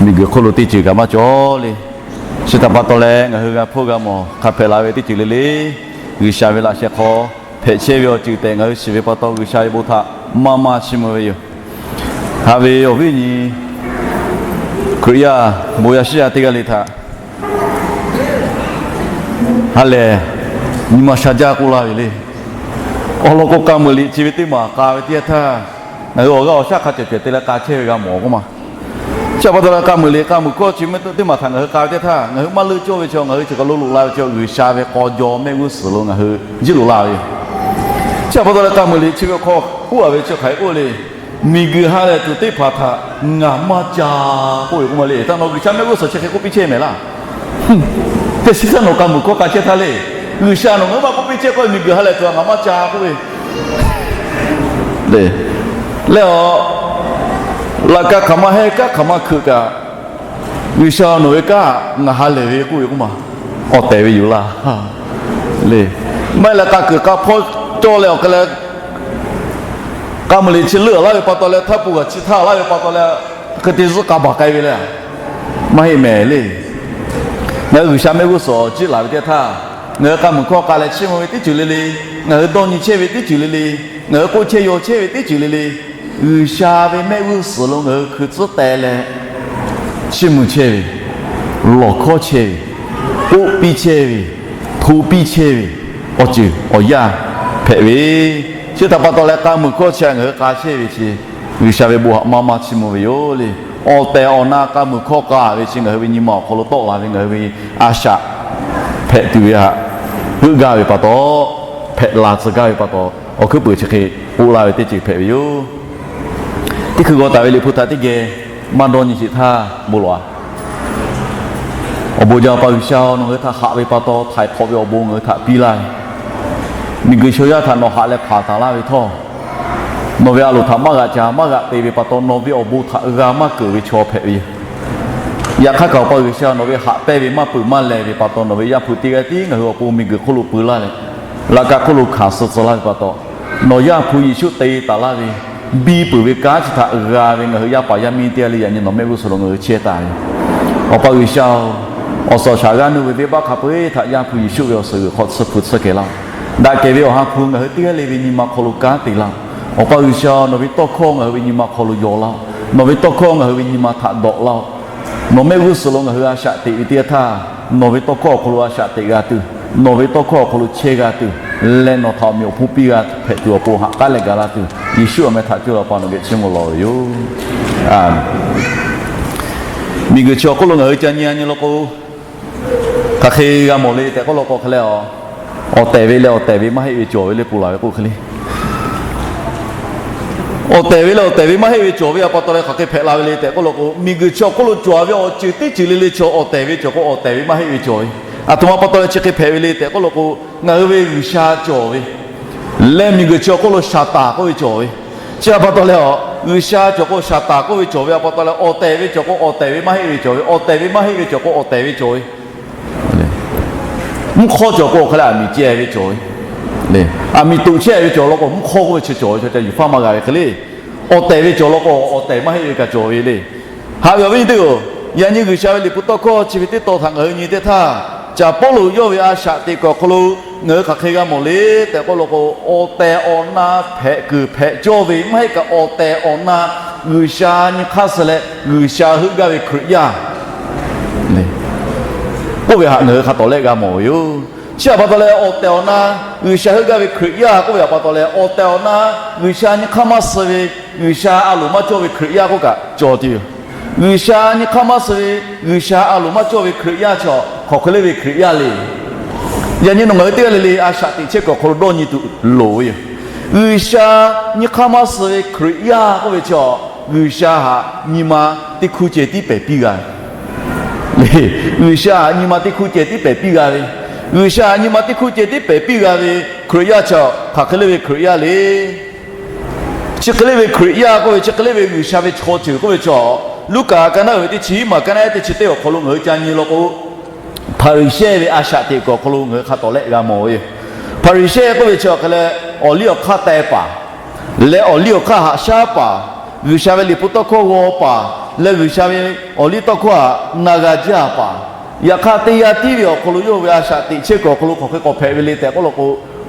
Miˬguiˬ hk'oˆ lo teˇ ceuˬ kaꞈ maˇ cawˬ le. Chi htaꞈ pa taw leh ngaˬ hui g'a hpfuhˇ g'a mawˬ hk'a hpehꞈ la ve teˇ ceuˬ le le, G'uiˬsha ve laꞈ sheh hk'aw hpehꞈ chehˇ ve awˬ ceuˬ tehꞈ ngaˬ hui shiˍ ve pa taw, G'uiˬsha ve bon htaꞈ maˇ maˇ chiˇ mvuh ve yoˬ. Haꞈ ve awˬ viˉ awˬ nyi Hkriꞈ yaˇ bon yaˇ shiˉ yaˇ teˇ g'aˇ le htaꞈ ha lehˬ, nyi ma sha jaˇ k'oˆ laˇ ve le. Awˬ lawn k'o, k'a muiˬ liꞈ chi ve teˇ maˬ k'a ve teˇ yanˇ htaˇ, ngaˬ hui awˬ g'aˇ awˬ shaˉ hk'a cawˬ cawˬ te leh k'a chehˇ ve g'a mawˬ k'oˆ ma. Chi htaꞈ pa taw leh, k'a muiˬ liꞈ k'a muiˬ hkawˇ chi ve teˇ maˬ htaꞈ ngaˬ hui k'a ve teˇ htaˇ, ngaˬ hui maˇ leuˆ cawˇ ve chi ngaˬ hui chi kaˬ lo loꞈ la ve chi G'uiˬsha ve k'aw jaw mehˆ g'uˇ suhˍ lo ngaˬ hui jiˇ loꞈ la ve yoˬ. Chi htaꞈ pa taw leh, k'a muiˬ liꞈ chi ve hk'aw k'oˆ a ve chi hk'aˬ hk'e k'oˆ le. Miˬguiˬ ha lehˬ tuˬ teˇ hpaˍ htaꞈ ngaˬ maˇ ca k'oˆ ve k'oˆ ma le. Htaˇ nawˬ G'uiˬsha mehˆ g'uˇ suhˍ chi hk'e k'oˆ piˇ chehˇ mehˍ laˇ. Teˇ shiˉ htaˇ nawˬ k'a muiˬ hkawˇ k'a chehˇ htaˇ le, G'uiˬsha nawˬ ngaˬ hui maˇ k'oˆ piˇ chehˇ k'oˆ ve, miˬguiˬ ha lehˬ tuˬ ngaˬ maˇ ca k'oˆ ve le. Leh a, laꞈ ka hk'aˬ ma hehnˇ, kanˉ hk'aˬ ma hkeuꞈ kaꞈ, G'uiˬsha nawˬ ve kanˉ ngaˬ ha lehˬ ve k'oˆ ve k'oˆ ma, awˬ tehˬ ve yoˬ laˇ le. Maˇ heˆ leh k'a kuiˬ k'a hpawˇ cawˇ leh awˬ hk'e leh, k'a muiˬ liꞈ chi leuˆ laˇ ve pa taw leh, htaˇ pun g'aꞈ chi htaˇ laˇ ve pa taw leh, hk'e te zuhˆ k'a baˬ k'ai ve le. Maˇ heˆ mehˍ le. Ngaˬ hui G'uiˬsha mehˆ g'uˇ suhˍ awˬ ciˉ laˬ ve teˇ htaˇ, ngaˬ hui k'a muiˬ hkawˇ k'a leh chiˇ mvuh ve teˇ ceuˬ le le, ngaˬ hui dawˇ nyi chehˇ ve teˇ ceuˬ le le, ngaˬ hui k'oˆ chehˇ yaw chehˇ ve teˇ ceuˬ le le, G'uiˬsha ve mehˆ g'uˇ suhˍ lo ngaˬ hui hkui tcuhˉ teh leh chiˇ mvuh chehˇ ve, lawˬ hkawˇ chehˇ ve, k'oˆ piˇ chehˇ ve, hto piˇ chehˇ ve, awˬ ceuˬ awˬ yanˇ hpehꞈ ve. Chi htaꞈ pa taw leh, k'a muiˬ hkawˇ chi ngaˬ hui k'a chehˇ ve chi, G'uiˬsha ve bon htaꞈ maˇ maˇ chiˇ mvuh ve yoˬ le. Awˬ tehˬ awˬ na k'a muiˬ hkawˇ k'a ve chi ngaˬ hui ve nyi ma awˬ hk'aw lo tawˆ la ve ngaˬ hui ve a shaꞈ hpehꞈ tuˬ ve htaꞈ heuˆ gaˇ ve pa taw, hpehꞈ la tcuh gaˇ ve pa taw, awˬ hkuiˉ puiˍ chi hk'e k'oˆ laˇ ve teˇ ceuˬ hpehꞈ ve yoˬ. Teˇ hkui g'aw taˍ ve Liꞈ hpu htaꞈ teˇ geh maˇ dawˇ nyi sheˍ htaˇ bon lawˬ a. Awˬ bon jaˇ, Awˬ pa G'uiˬsha-oˬ, nawˬ hui htaꞈ haꞈ ve pa taw htaiˍ hk'awꞈ ve awˬ bon ngaˬ hui htaꞈ piˇ laˇ ve, miˬguiˬ chaw yaˇ htaꞈ nawˬ haꞈ leh hpanˍ taˍ laˇ ve htawˇ, nawˬ ve a loˍ htaꞈ maˇ g'aꞈ ca maˇ g'aꞈ te ve pa taw, nawˬ ve awˬ bon htaꞈ g'a maˇ keunˍ ve chaw hpehꞈ ve yoˬ. Yaꞈ hk'aˇ kaꞈ, Awˬ pa G'uiˬsha, nawˬ ve haꞈ pehnˇ ve maˇ peuˬ maˇ leh ve pa taw, nawˬ ve Yaˇ hpu teˇ g'aˇ tiˉ ngaˬ hui awˬ pon miˬguiˬ hk'oˆ lo peu laˇ leh, laꞈ ka hk'oˆ lo hkanˍ suh tcuh laˇ ve pa taw, nawˬ Yaˇ hpu Yeˍsuˆ te taˍ laˇ ve biˇ peuˬ ve kanˉ chi htaꞈ g'a ve ngaˬ hui yaˇ paˍ yaˇ miˇ teˇ g'aˇ le yaꞈ nyi nawˬ mehˆ g'uˇ suhˍ lo ngaˬ hui chehˇ taˍ ve yoˬ. Awˬ pa G'uiˬsha-oˬ, awˬ suhˍ awˬ shaˍ g'aˇ nuˇ ve venˇbaˆ hk'a peu-eˬ htaꞈ Yaˇ hpu Yeˍsuˆ ve awˬ suhˍ g'uiˬ hk'aw tsuhˇ hpu tsuhˇ kehˬ laˇ-oˬ. Daꞈ kehˬ ve Awˬ ha hpu ngaˬ hui teˇ g'aˇ le ve nyi ma hk'aw lo kanˉ te laˇ-oˬ. Awˬ pa G'uiˬsha, nawˬ ve tawˇ hkawˇ ngaˬ hui ve nyi ma hk'aw lo yaw laˇ-oˬ. Nawˬ ve tawˇ hkawˇ ngaˬ hui ve nyi ma htaꞈ dawꞈ laˇ-oˬ. Nawˬ mehˆ g'uˇ suhˍ lo ngaˬ hui a shaꞈ teꞈ ve teˇ yanˇ htaˇ, nawˬ ve tawˇ hkawˇ awˬ hk'aw lo a shaꞈ teꞈ g'a tuˬ, nawˬ ve tawˇ hkawˇ awˬ hk'aw lo chehˇ g'a tuˬ, leh nawˬ htaꞈ awˬ meꞈ awˬ hponˇ piˇ g'a hpehꞈ tuˬ awˬ pon haꞈ k'aˉ leh gaˬ la tuˬ, Yeˍsuˆ awˬ meh htaꞈ cuˇ leh Awˬ pa nawˬ geh chiˇ mvuh lawˬ ve yoˬ. Miˬguiˬ chi awˬ hk'oˆ lo ngaˬ hui ca nyi a nyi law k'o, hk'aˬ hk'e g'a mawˬ le tehꞈ k'oˆ law k'o hk'e leh, awˬ tehˬ ve leh awˬ tehˬ ve maˇ heˆ ve cawˬ ve le peuˬ laˬ ve k'o hk'e le. Awˬ tehˬ ve leh awˬ tehˬ ve maˇ heˆ ve cawˬ ve a pa taw leh hk'aˬ hk'e hpehꞈ la ve le tehꞈ k'oˆ law k'o, miˬguiˬ chi awˬ hk'oˆ lo cawˬ ve awˬ ceuˬ teˇ ceuˬ le le chaw awˬ tehˬ ve cawˬ k'o, awˬ tehˬ ve maˇ heˆ ve cawˬ ve. Aˬ htoꞈ ma pa taw leh chi hk'e hpehꞈ ve le tehꞈ k'oˆ law k'o, ngaˬ hui ve G'uiˬsha cawˬ ve leh miˬguiˬ chi awˬ hk'oˆ lo Saˍtanˍ k'oˆ ve cawˬ ve. Chi a pa taw leh, G'uiˬsha cawˬ k'o Saˍtanˍ k'oˆ ve cawˬ ve a pa taw leh, awˬ tehˬ ve cawˬ k'o awˬ tehˬ ve maˇ heˆ ve cawˬ ve, awˬ tehˬ ve maˇ heˆ ve cawˬ k'o awˬ tehˬ ve cawˬ ve. Mvuhˇ hk'awˇ cawˬ k'o awˬ hk'aˇ leh aˬ miˍ ceh ve cawˬ ve, aˬ miˍ toꞈ chehˇ ve cawˬ law k'o, mvuhˇ hk'awˇ k'oˆ ve chi cawˬ ve chaw ca yuˬ faˇ maˇ g'a ve hk'e le. Awˬ tehˬ ve cawˬ law k'o, awˬ tehˬ maˇ heˆ ve kaꞈ cawˬ ve le. Haꞈ ve awˬ viˉ nyi teˇ-oˬ, yaꞈ nyi G'uiˬsha ve Liꞈ hpu tawˇ hkawˇ chi ve teˇ taw htaꞈ ngaˬ hui nyi teˇ htaˇ, Caˍ Pawˇluꞈ yawˇ ve a shaꞈ teꞈ kuiˬ awˬ hk'aw lo ngaˬ hui hk'aˬ hk'e g'a mawˬ le tehꞈ k'oˆ law k'o, awˬ tehˬ awˬ na hpehꞈ kuiˬ hpehꞈ cawˇ ve maˇ heˆ kaꞈ, awˬ tehˬ awˬ na G'uiˬsha nyi hk'aˇ suh leh G'uiˬsha heuˆ gaˇ ve Hkriꞈ yaˇ k'oˆ ve htaꞈ ngaˬ hui hk'a tawˍ lehˆ g'a mawˬ ve yoˬ. Chi a pa taw leh, awˬ tehˬ awˬ na G'uiˬsha heuˆ gaˇ ve Hkriꞈ yaˇ k'oˆ ve a pa taw leh, awˬ tehˬ awˬ na G'uiˬsha nyi hk'aˇ maˇ suh ve, G'uiˬsha a loˍ maˇ cawˇ ve Hkriꞈ yaˇ k'oˆ kaꞈ cawˬ tuˬ yoˬ. G'uiˬsha nyi hk'aˇ maˇ suh ve, G'uiˬsha a loˍ maˇ cawˇ ve Hkriꞈ yaˇ chi hk'aˬ hk'e le ve Hkriꞈ yaˇ le. Yaꞈ nyi nawˬ ngaˬ hui teˇ g'aˇ le le a shaꞈ teꞈ chehˇ kuiˬ awˬ hk'aw lo dawˇ nyi tuˬ loˍ ve yoˬ. G'uiˬsha nyi hk'aˇ maˇ suh ve Hkriꞈ yaˇ k'oˆ ve chi, G'uiˬsha htaꞈ nyi ma teˇ hkuˇ ceh tiˉ pehˍ piˇ g'a ve le. G'uiˬsha htaꞈ nyi ma teˇ hkuˇ ceh tiˉ pehˍ piˇ g'a ve, G'uiˬsha htaꞈ nyi ma teˇ hkuˇ ceh tiˉ pehˍ piˇ g'a ve Hkriꞈ yaˇ chi hk'aˬ hk'e le ve Hkriꞈ yaˇ le. Chi hk'e le ve Hkriꞈ yaˇ k'oˆ ve, chi hk'e le ve G'uiˬsha ve chaw ceuˬ k'oˆ ve chi, Luˉkaꞈ ka naˉ uiˍ ve teˇ chi hiˉ maˬ ka naˉ ehˉ teˇ chi teˇ awˬ hk'aw lo ngaˬ hui ca nyi law k'o, Hpaˍriˍsehˇ ve a shaꞈ teꞈ kuiˬ awˬ hk'aw lo ngaˬ hui hk'a tawˍ lehˆ g'a mawˬ ve yoˬ. Hpaˍriˍsehˇ k'oˆ ve chi awˬ hk'e leh, awˬ liˇ awˬ hk'aˇ teh paˍ leh awˬ liˇ awˬ hk'aˇ haꞈ shaˉ paˍ G'uiˬsha ve liꞈ hpu tawˇ hkawˇ g'aw paˍ leh G'uiˬsha ve awˬ liˇ tawˇ hkawˇ htaꞈ na g'a jaˇ paˍ, yaꞈ hk'aˇ teˇ yanˇ tiˉ ve awˬ hk'aw lo yawˇ hui ve a shaꞈ teꞈ chehˇ kuiˬ awˬ hk'aw lo hk'aˬ hk'e k'awꞈ hpehꞈ ve le tehꞈ k'oˆ law k'o,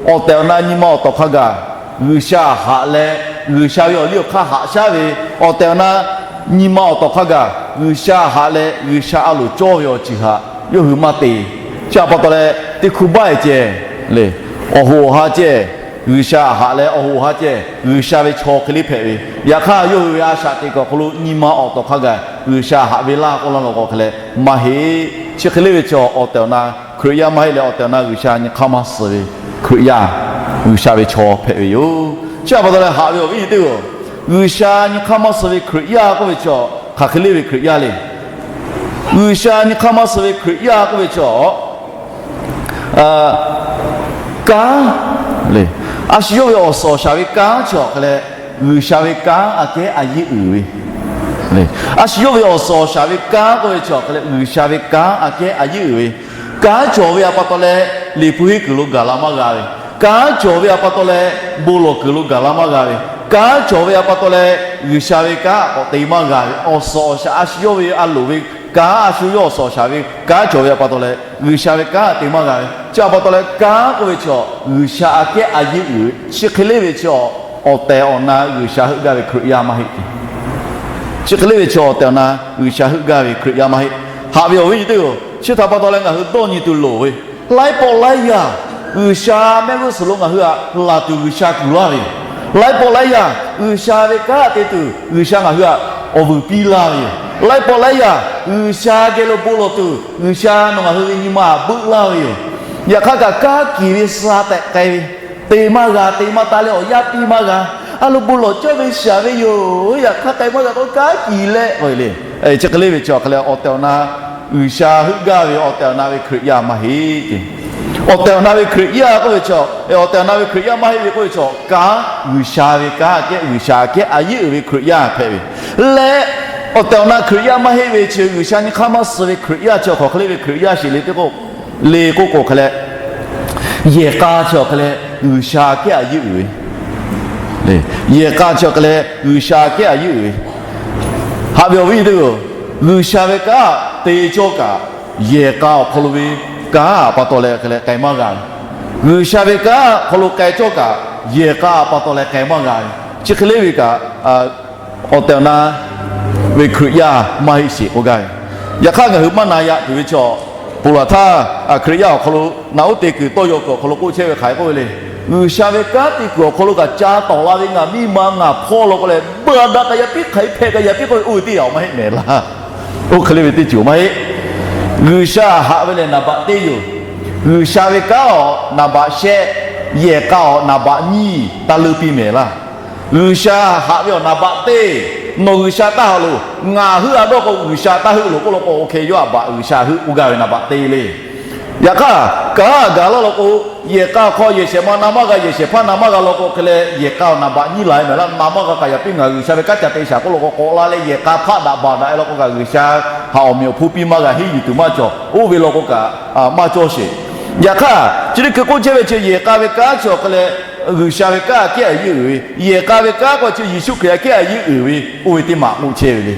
awˬ tehˬ awˬ na nyi ma awˬ tawˍ hk'a gaˬ G'uiˬsha haꞈ leh, G'uiˬsha ve awˬ liˇ awˬ hk'aˇ haꞈ shaˉ ve awˬ tehˬ awˬ na nyi ma awˬ tawˍ hk'a gaˬ G'uiˬsha haꞈ leh G'uiˬsha a loˍ cawˇ ve awˬ ceuˬ htaꞈ yawˇ hui maˇ te. Chi htaꞈ pa taw leh teˇ hkui baˆ e ceh le, awˬ hoꞈ awˬ ha ceh G'uiˬsha haꞈ leh awˬ hoꞈ awˬ ha ceh G'uiˬsha ve chaw hk'e le hpehꞈ ve. Yaꞈ hk'aˇ yawˇ hui ve a shaꞈ teꞈ kuiˬ awˬ hk'aw lo nyi ma awˬ tawˍ hk'a gaˬ G'uiˬsha haꞈ ve laˇ k'oˆ laˇ law k'o hk'e leh maˇ heˆ. Chi hk'e le ve chaw awˬ tehˬ awˬ na Hkriꞈ yaˇ maˇ heˆ leh awˬ tehˬ awˬ na G'uiˬsha nyi hk'aˇ maˇ suh ve Hkriꞈ yaˇ, G'uiˬsha ve chaw hpehꞈ ve yoˬ. Chi htaꞈ pa taw leh haꞈ ve awˬ viˉ nyi teˇ-oˬ, G'uiˬsha nyi hk'aˇ maˇ suh ve Hkriꞈ yaˇ k'oˆ ve chaw hk'aˬ hk'e le ve Hkriꞈ yaˇ le. G'uiˬsha nyi hk'aˇ maˇ suh ve Hkriꞈ yaˇ k'oˆ ve chaw, kanˉ le, a shu yawˇ ve awˬ suhˍ awˬ shaˍ ve kanˉ chi awˬ hk'e leh G'uiˬsha ve kanˉ aꞈ kehˉ a yeˇ uiˍ ve le. A shu yawˇ ve awˬ suhˍ awˬ shaˍ ve kanˉ k'oˆ ve chi awˬ hk'e leh G'uiˬsha ve kanˉ aꞈ kehˉ a yeˇ uiˍ ve. Kanˉ cawˬ ve htaꞈ pa taw leh liꞈ hpu henˇ kuiˬ lo gaˬ la maˇ g'a ve. Kanˉ cawˬ ve htaꞈ pa taw leh bon lawˬ kuiˬ lo gaˬ la maˇ g'a ve. Kanˉ cawˬ ve htaꞈ pa taw leh G'uiˬsha ve kanˉ k'awꞈ te maˇ g'a ve. Awˬ suhˍ awˬ shaˍ a shu yawˇ ve a loˍ ve kanˉ, a shu yawˇ awˬ suhˍ awˬ shaˍ ve kanˉ cawˬ ve htaꞈ pa taw leh G'uiˬsha ve kanˉ te maˇ g'a ve. Chi htaꞈ pa taw leh kanˉ k'oˆ ve chi awˬ G'uiˬsha aꞈ kehˉ a yeˇ uiˍ ve. Chi hk'e le ve chi awˬ, awˬ tehˬ awˬ na G'uiˬsha heuˆ gaˇ ve Hkriꞈ yaˇ maˇ heˆ. Chi hk'e le ve chi awˬ tehˬ awˬ na G'uiˬsha heuˆ gaˇ ve Hkriꞈ yaˇ maˇ heˆ. Haꞈ ve awˬ viˉ nyi teˇ-oˬ, chi htaꞈ pa taw leh ngaˬ hui dawˇ nyi tuˬ loˍ ve, laiˉ pawˆ laiˉ yaˇ G'uiˬsha mehˆ g'uˇ suhˍ lo ngaˬ hui htaꞈ laˬ tuˬ G'uiˬsha kuˬ laˇ ve yoˬ. Laiˉ pawˆ laiˉ yaˇ G'uiˬsha ve kanˉ te tuˬ G'uiˬsha ngaˬ hui htaꞈ awˬ vuiˬ piˇ laˇ ve yoˬ. Laiˉ pawˆ laiˉ yaˇ G'uiˬsha geh lo bon lawˬ tuˬ G'uiˬsha nawˬ ngaˬ hui ve nyi ma htaꞈ beuˆ laˇ ve yoˬ. Yaꞈ hk'aˇ kaꞈ kanˉ kiˬ ve sha tehꞈ k'ai ve, te maˇ g'a, te maˇ taˇ leh awˬ yaˇ piˇ maˇ g'a. A lo bon lawˬ cawˇ ve shaˍ ve yoˬ. Yaꞈ hk'aˇ k'ai maˇ g'a k'o kanˉ kiˬ leh k'oˆ ve le. Chi hk'e le ve chi awˬ hk'e leh awˬ tehˬ awˬ na G'uiˬsha heuˆ gaˇ ve awˬ tehˬ awˬ na ve Hkriꞈ yaˇ maˇ heˆ. Awˬ tehˬ awˬ na ve Hkriꞈ yaˇ k'oˆ ve chaw, awˬ tehˬ awˬ na ve Hkriꞈ yaˇ maˇ heˆ ve k'oˆ ve chaw, kanˉ G'uiˬsha ve kanˉ aꞈ kehˉ G'uiˬsha aꞈ kehˉ a yeˇ uiˍ ve Hkriꞈ yaˇ hpehꞈ ve leh, awˬ tehˬ awˬ na Hkriꞈ yaˇ maˇ heˆ ve chi G'uiˬsha nyi hk'aˇ maˇ suh ve Hkriꞈ yaˇ chi awˬ hk'aw hk'e le ve Hkriꞈ yaˇ sheˍ le teˇ k'o, le k'oˆ k'o hk'e leh, yehˬ k'a chi awˬ hk'e leh G'uiˬsha aꞈ kehˉ a yeˇ uiˍ ve Yehˬ k'a chi awˬ hk'e leh G'uiˬsha aꞈ kehˉ a yeˇ uiˍ ve. Haꞈ ve awˬ viˉ nyi teˇ-oˬ, G'uiˬsha ve kanˉ te cawˇ kaꞈ, yehˬ k'a awˬ hk'aw lo ve kanˉ aꞈ pa taw leh hk'e leh k'ai maˇ g'a ve. G'uiˬsha ve kanˉ awˬ hk'aw lo k'ai cawˇ kaꞈ, yehˬ k'a aꞈ pa taw leh k'ai maˇ g'a ve. Chi hk'e le ve kaꞈ, awˬ tehˬ awˬ na ve Hkriꞈ yaˇ maˇ heˆ sheˍ k'oˆ gaˇ ve. Yaꞈ hk'aˇ ngaˬ hui maˇ na yaꞈ tuˬ ve chaw, ponˬ laˬ htaˇ Hkriꞈ yaˇ awˬ hk'aw lo naꞈ uˉ te kuiˬ tawˇ yaw kuiˬ awˬ hk'aw lo k'oˆ chehˇ ve hk'aˬ hk'e k'oˆ ve le. G'uiˬsha ve kanˉ te kuiˬ awˬ hk'aw lo kaꞈ ca tawˍ la ve ngaˬ miˇ ma ngaˬ hpawˇ law k'o leh, baˬ daꞈ kaꞈ yaꞈ piˉ hk'aˬ hk'e hpehꞈ kaꞈ yaꞈ piˉ k'oˆ ve, oˇ ve teˇ yanˇ awˬ maˇ heˆ mehˍ laˇ. Oˇ hk'e le ve teˇ ceuˬ maˇ heˆ. G'uiˬsha haꞈ ve lehˬ naˍ baꞈ teˇ yoˬ. G'uiˬsha ve kanˉ awˬ naˍ baꞈ shehˆ, yehˬ k'a awˬ naˍ baꞈ nyiˇ taˇ leuˇ piˇ mehˍ laˇ. G'uiˬsha haꞈ ve awˬ naˍ baꞈ teˇ, nawˬ G'uiˬsha taˇ haꞈ loˬ, ngaˬ heuˆ a dawˇ k'o G'uiˬsha taˇ heuˆ loˬ k'oˆ law k'o, oˇ hk'e yawˇ a baꞈ G'uiˬsha heuˆ k'oˆ gaˇ ve naˍ baꞈ teˇ le. Yaꞈ hk'aˇ, kanˉ gaˬ laˇ law k'o, yehˬ k'a awˬ hk'aw yehˬ shehˍ ma na maˇ g'a, yehˬ shehˍ hpaˇ na maˇ g'a law k'o hk'e leh, yehˬ k'a awˬ naˍ baꞈ nyiˇ la mehˍ laˇ, na maˇ g'a kaꞈ yaꞈ piˉ ngaˬ G'uiˬsha ve kanˉ ca te shaˍ k'oˆ law k'o, k'awꞈ la leh yehˬ k'a hpaˆ daꞈ baˬ daꞈ e law k'o kaꞈ, G'uiˬsha haꞈ awˬ meꞈ awˬ hponˇ piˇ maˇ g'a, henˇ yuˬ tuˬ maˇ cawˬ, oˇ ve law k'o kaꞈ maˇ cawˇ sheˍ. Yaꞈ hk'aˇ, chi teˇ hkui k'oˆ chehˇ ve chi yehˬ k'a ve kanˉ chi awˬ hk'e leh G'uiˬsha ve kanˉ aꞈ kehˉ a yeˇ uiˍ ve, yehˬ k'a ve kanˉ k'o chi Yeˍsuˆ Hkriꞈ aꞈ kehˉ a yeˇ uiˍ ve, oˇ ve teˇ maˬ k'oˆ chehˇ ve le.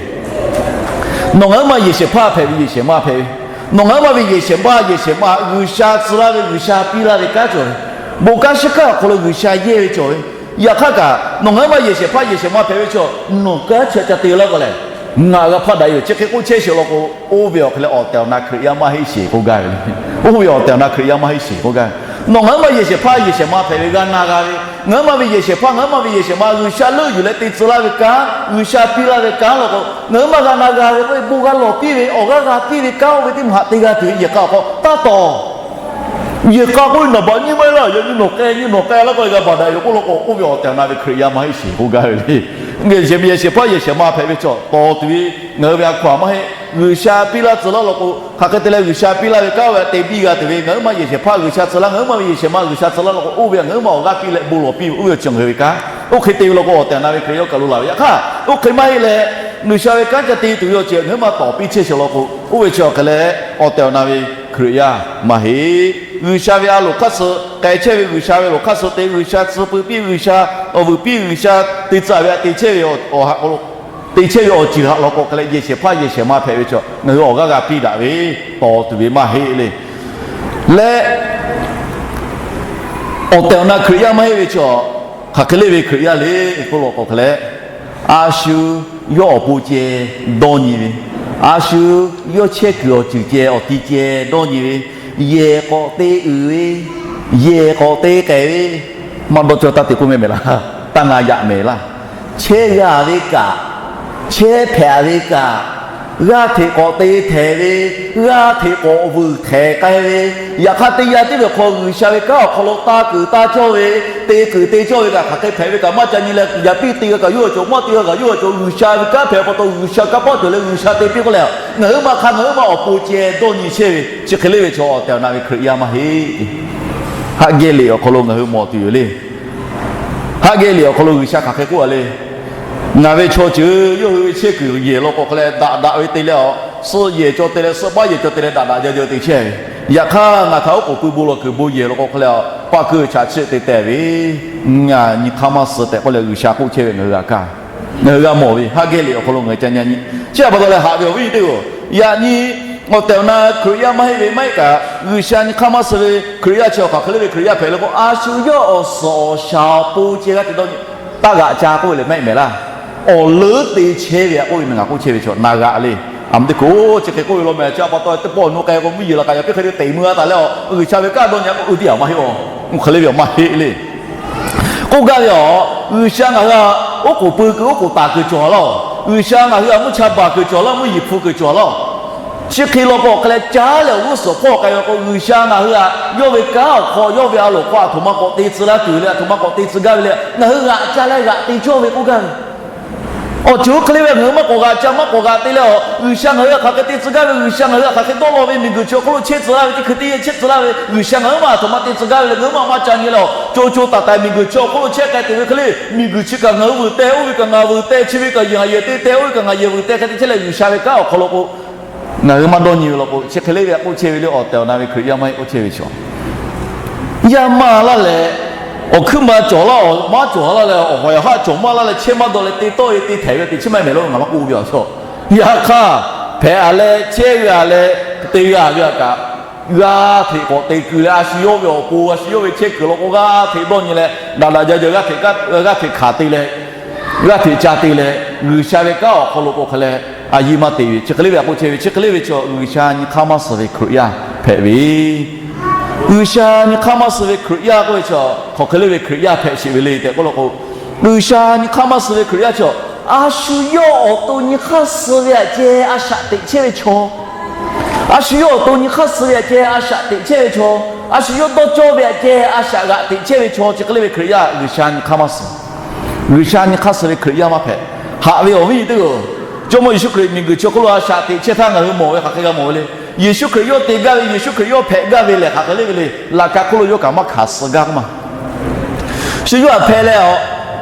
Nawˬ ngaˬ huiˉ ma yehˬ shehˍ hpaˇ hpehꞈ ve, yehˬ shehˍ ma hpehꞈ ve, nawˬ ngaˬ huiˉ ma ve yehˬ shehˍ ma, yehˬ shehˍ ma G'uiˬsha tcuh laˇ ve, G'uiˬsha piˇ laˇ ve kanˉ cawˬ ve, bon kanˉ shiˉ hkanˇ awˬ hk'aw lo G'uiˬsha yehˇ ve cawˬ ve. Yaꞈ hk'aˇ kaꞈ, nawˬ ngaˬ huiˉ ma yehˬ shehˍ hpaˇ yehˬ shehˍ ma hpehꞈ ve chaw, nawˬ kanˉ chi ca te laˇ k'o lehˬ, ngaˬ g'a hpaˆ daꞈ yoˬ. Chi hk'e k'oˆ chehˇ sheˍ law k'o, oˇ ve awˬ hk'e leh awˬ tehˬ awˬ na Hkriꞈ yaˇ maˇ heˆ sheˍ k'oˆ gaˇ ve le. Oˇ ve awˬ tehˬ awˬ na Hkriꞈ yaˇ maˇ heˆ sheˍ k'oˆ gaˇ ve. Nawˬ ngaˬ huiˉ ma yehˬ shehˍ hpaˇ yehˬ shehˍ ma hpehꞈ ve g'a na g'a ve, ngaˬ huiˉ ma ve yehˬ shehˍ hpaˇ ngaˬ huiˉ ma ve yehˬ shehˍ ma G'uiˬsha leuˆ yuˬ leh te tcuh laˇ ve kanˉ, G'uiˬsha piˇ laˇ ve kanˉ law k'o, ngaˬ huiˉ ma g'a na g'a ve k'oˆ ve, bon g'a lawˬ piˇ ve, awˬ g'aˇ g'a piˇ ve kanˉ oˇ ve teˇ maˬ haꞈ te g'a tuˬ ve yehˬ k'a awˬ hk'aw taˇ tawˍ. Yehˬ k'a k'oˆ ve naˍ baꞈ nyiˇ maˇ heˆ laˇ, yaꞈ nyi nawˬ k'ai nyi nawˬ k'ai laˇ k'o g'a baˬ daꞈ yoˬ k'oˆ law k'o, oˇ ve awˬ tehˬ awˬ na ve Hkriꞈ yaˇ maˇ heˆ sheˍ k'oˆ gaˇ ve le. Yehˬ shehˍ hpaˇ yehˬ shehˍ ma hpehꞈ ve chaw tawˍ tuˬ ve ngaˬ hui ve a hkaw-anˬ maˇ heˆ. G'uiˬsha piˇ laˇ tcuh laˇ law k'o, hk'aˬ hk'e te leh G'uiˬsha piˇ laˇ ve kanˉ oˇ ve te biˇ g'a tuˬ ve, ngaˬ huiˉ ma yehˬ shehˍ hpaˇ G'uiˬsha tcuh laˇ, ngaˬ huiˉ ma ve yehˬ shehˍ ma G'uiˬsha tcuh laˇ law k'o, oˇ ve ngaˬ huiˉ ma awˬ g'aˇ piˇ leh bon lawˬ piˇ ve, oˇ ve awˬ ceuˬ ngaˬ hui ve kanˉ. Oˇ hk'e te ve law k'o, awˬ tehˬ awˬ na ve Hkriꞈ yaˇ kaˬ lo laˬ ve. Yaꞈ hk'aˇ, oˇ hk'e maˇ heˆ leh, G'uiˬsha ve kanˉ ca te tuˬ ve awˬ ceuˬ ngaˬ huiˉ ma tawˍ piˇ chehˇ sheˍ law k'o, oˇ ve chi awˬ hk'e leh awˬ tehˬ awˬ na ve Hkriꞈ yaˇ maˇ heˆ. G'uiˬsha ve a loˍ hk'aˇ suh k'ai chehˇ ve, G'uiˬsha ve loˍ hk'aˇ suh te, G'uiˬsha tcuh pui piˇ, G'uiˬsha awˬ vuiˬ piˇ, G'uiˬsha te tcuh ve aꞈ te chehˇ ve awˬ ha k'aw lo, te chehˇ ve awˬ ceuˬ haꞈ law k'o hk'e leh yehˬ shehˍ hpaˇ yehˬ shehˍ ma hpehꞈ ve chaw ngaˬ hui awˬ g'aˇ g'a piˇ daꞈ ve tawˍ tuˬ ve maˇ heˆ le. Leh awˬ tehˬ awˬ na Hkriꞈ yaˇ maˇ heˆ ve chaw, hk'aˬ hk'e le ve Hkriꞈ yaˇ le k'oˆ law k'o hk'e leh, a shu yawˇ awˬ pon ceh dawˇ nyi ve, a shu yawˇ chehˇ kuiˬ awˬ ceuˬ ceh awˬ ti ceh dawˇ nyi ve, yehˬ k'awꞈ te uiˍ ve, yehˬ k'awꞈ te k'ehˬ ve, maˇ dawˇ cawˇ taˇ te k'oˆ mehˍ mehˍ laˇ, taˇ na yaꞈ mehˍ laˇ. Chehˇ g'a ve kaꞈ, chehˇ hpehꞈ ve kaꞈ, g'aˇ hteꞈ k'awꞈ te htehˍ ve, g'aˇ hteꞈ k'awꞈ vuiˬ htehˍ k'ai ve, yaꞈ hk'aˇ teˇ yanˇ tiˉ ve hk'aw G'uiˬsha ve kanˉ awˬ hk'aw lo taˇ kuiˬ taˇ cawˇ ve, te kuiˬ te cawˇ ve kaꞈ hk'aˬ hk'e hpehꞈ ve kaꞈ maˇ ca nyi leh, yaꞈ piˇ te g'a kaꞈ yawˇ a cawˬ, maˇ te g'a kaꞈ yawˇ a cawˬ, G'uiˬsha ve kanˉ hpehꞈ pa taw G'uiˬsha kanˉ paˆ cawˬ leh G'uiˬsha te piˇ k'oˆ leh, ngaˬ hui ma hk'a ngaˬ hui ma awˬ pon ceh dawˇ nyi chehˇ ve chi hk'e le ve chaw awˬ tehˬ awˬ na ve Hkriꞈ yaˇ maˇ heˆ. Haˆ geh liꞈ awˬ hk'aw lo ngaˬ hui mawˬ tuˬ yoˬ le. Haˆ geh liꞈ awˬ hk'aw lo G'uiˬsha hk'aˬ hk'e k'oˆ a le. Ngaˬ ve chaw ceuˬ yawˇ hui ve chehˇ kuiˬ yehˬ law k'o hk'e leh daꞈ daꞈ ve te leh a, suhˆ yehˬ cawˬ te leh suhˆ baˆ yehˬ cawˬ te leh daꞈ daꞈ jaˇ jaˇ te chehˇ ve. Yaꞈ hk'aˇ ngaˬ htaꞈ oˉ k'oˍ pui bon lawˬ kuiˬ bon yehˬ law k'o hk'e leh a, paˆ kuiˬ chaꞈ chiˆ te tehꞈ ve, ngaˬ nyi hk'aˇ maˇ suh tehꞈ k'oˆ leh G'uiˬsha k'oˆ chehˇ ve ngaˬ hui g'a kaˇ, ngaˬ hui g'a mawˬ ve. Haˆ geh liꞈ awˬ hk'aw lo ngaˬ hui ca nyi nyi. Chi htaꞈ pa taw leh haꞈ ve awˬ viˉ nyi teˇ-oˬ, yaꞈ nyi awˬ tehˬ awˬ na Hkriꞈ yaˇ maˇ heˆ ve maˇ heˆ kaꞈ G'uiˬsha nyi hk'aˇ maˇ suh ve Hkriꞈ yaˇ chi awˬ hk'aˬ hk'e le ve Hkriꞈ yaˇ hpehꞈ le k'o, a shu yawˇ awˬ suhˍ awˬ shaˍ awˬ pon ceh g'aˇ hteꞈ dawˇ nyi, taˇ g'aꞈ ca k'oˆ ve lehˬ maˇ heˆ mehˍ laˇ. Awˬ leuˉ te chehˇ ve aꞈ k'oˆ ve ngaˬ k'oˆ chehˇ ve chaw na g'aꞈ le. A mvuhˇ teˇ hkui chi hk'e k'oˆ ve law mehˍ, chi htaꞈ pa taw teˇ pawˆ awˬ nu k'ai k'o mvuhˇ yeˬ la kaꞈ yaꞈ piˇ hk'e te te mui a taˍ leh a, G'uiˬsha ve kanˉ dawˇ nyi k'o uiˍ tiˉ a maˇ heˆ a, oˇ hk'e le ve a maˇ heˆ le. K'oˆ gaˇ ve a, G'uiˬsha ngaˬ hui a oˉ k'oˍ pui kuiˬ oˉ k'oˍ taˍ kuiˬ cawˬ laˇ, G'uiˬsha ngaˬ hui a mvuhˇ cha baˬ kuiˬ cawˬ laˇ, mvuhˇ yeˬ hpu kuiˬ cawˬ laˇ. Chi hk'e law k'o hk'e leh caˉ leh awˬ g'uˇ suhˍ hpawˇ k'ai ve k'o, G'uiˬsha ngaˬ hui a yawˇ ve kanˉ awˬ hk'aw yawˇ ve a loˍ hk'aw aˬ htoꞈ ma k'awꞈ te tcuh laˇ tuˬ leh aˬ htoꞈ ma k'awꞈ te tcuh gaˇ ve leh ngaˬ hui g'aꞈ ca leh g'aꞈ te cawˇ ve k'oˆ gaˇ ve. Awˬ ceuˬ oˇ hk'e le ve ngaˬ hui maˇ k'awꞈ g'aꞈ ca maˇ k'awꞈ g'aꞈ te leh a, G'uiˬsha ngaˬ hui a hk'aˬ hk'e te tcuh gaˇ ve, G'uiˬsha ngaˬ hui a hk'aˬ hk'e dawˇ law ve, miˬguiˬ chi awˬ hk'oˆ lo chehˇ tcuh laˇ ve teˇ hkui teˇ yanˇ chehˇ tcuh laˇ ve, G'uiˬsha ngaˬ hui maˇ aˬ htoꞈ ma te tcuh gaˇ ve leh ngaˬ hui maˇ maˇ ca nyi leh a, co co taiˍ taiˍ miˬguiˬ chi awˬ hk'oˆ lo chehˇ k'ai tuˬ ve hk'e le, miˬguiˬ chi kaꞈ ngaˬ hui vuiˬ teh, oˇ ve kaꞈ ngaˬ vuiˬ teh, chi ve kaꞈ yehˬ yehˬ te teh, oˇ ve kaꞈ ngaˬ yehˬ vuiˬ teh hk'e te chehˇ leh G'uiˬsha ve kanˉ awˬ hk'aw lo k'o, ngaˬ hui maˇ dawˇ nyi ve law k'o, chi hk'e le ve aꞈ k'oˆ chehˇ ve le. Awˬ tehˬ awˬ na ve Hkriꞈ yaˇ maˇ heˆ k'oˆ chehˇ ve chaw, yaˇ maˇ laˇ leh, awˬ hkuiˉ ma cawˬ laˇ, awˬ maˇ cawˬ laˇ leh, awˬ hawˍ yaꞈ haˆ cawˬ maˇ laˇ leh, chehˇ maˇ dawˇ leh te tawˆ ve te htehꞈ ve te chi maˇ mehˍ laˇ ngaˬ maˇ k'oˆ ve a chaw. Yaꞈ hk'aˇ, hpehꞈ a leh chehˇ g'a leh te g'a ve a kaꞈ, g'aˇ hteꞈ k'awꞈ te kuiˬ leh a shu yawˇ ve awˬ pon a shu yawˇ ve chehˇ kuiˬ law k'o g'aˇ hteꞈ dawˇ nyi leh daꞈ daꞈ jaˇ jaˇ g'aˇ hteꞈ, g'aˇ hteꞈ hkanˍ te leh, g'aˇ hteꞈ ca te leh G'uiˬsha ve kanˉ awˬ hk'aw lo k'o hk'e leh a yiˇ maˇ te ve chi hk'e le ve aꞈ k'oˆ chehˇ ve, chi hk'e le ve chaw G'uiˬsha nyi hk'aˇ maˇ suh ve Hkriꞈ yaˇ hpehꞈ ve G'uiˬsha nyi hk'aˇ maˇ suh ve Hkriꞈ yaˇ k'oˆ ve chaw hk'aˬ hk'e le ve Hkriꞈ yaˇ hpehꞈ sheˍ ve le tehꞈ k'oˆ law k'o, G'uiˬsha nyi hk'aˇ maˇ suh ve Hkriꞈ yaˇ chaw, a shu yawˇ awˬ to nyi hk'aˇ suh ve aꞈ ceh a shaꞈ teꞈ chehˇ ve chaw, a shu yawˇ awˬ to nyi hk'aˇ suh ve aꞈ ceh a shaꞈ teꞈ chehˇ ve chaw, a shu yawˇ dawˇ cawˇ ve aꞈ ceh a shaꞈ g'aꞈ teꞈ chehˇ ve chaw chi hk'e le ve Hkriꞈ yaˇ G'uiˬsha nyi hk'aˇ maˇ suh. G'uiˬsha nyi hk'aˇ suh ve Hkriꞈ yaˇ maˇ hpehꞈ. Haꞈ ve awˬ viˉ nyi teˇ-oˬ, Jawˇmawˇ Yeˍsuˆ Hkriꞈ miˬguiˬ chi awˬ hk'oˆ lo a shaꞈ teꞈ chehˇ htaˇ ngaˬ hui mawˬ ve hk'aˬ hk'e g'a mawˬ ve le. Yeˍsuˆ Hkriꞈ yawˇ te gaˇ ve, Yeˍsuˆ Hkriꞈ yawˇ hpehꞈ gaˇ ve lehˬ hk'aˬ hk'e le ve le. Laꞈ ka hk'oˆ lo yawˇ kaꞈ maˇ hkanˍ suh gaˇ k'oˆ ma. Shu yawˇ htaꞈ hpehꞈ leh a,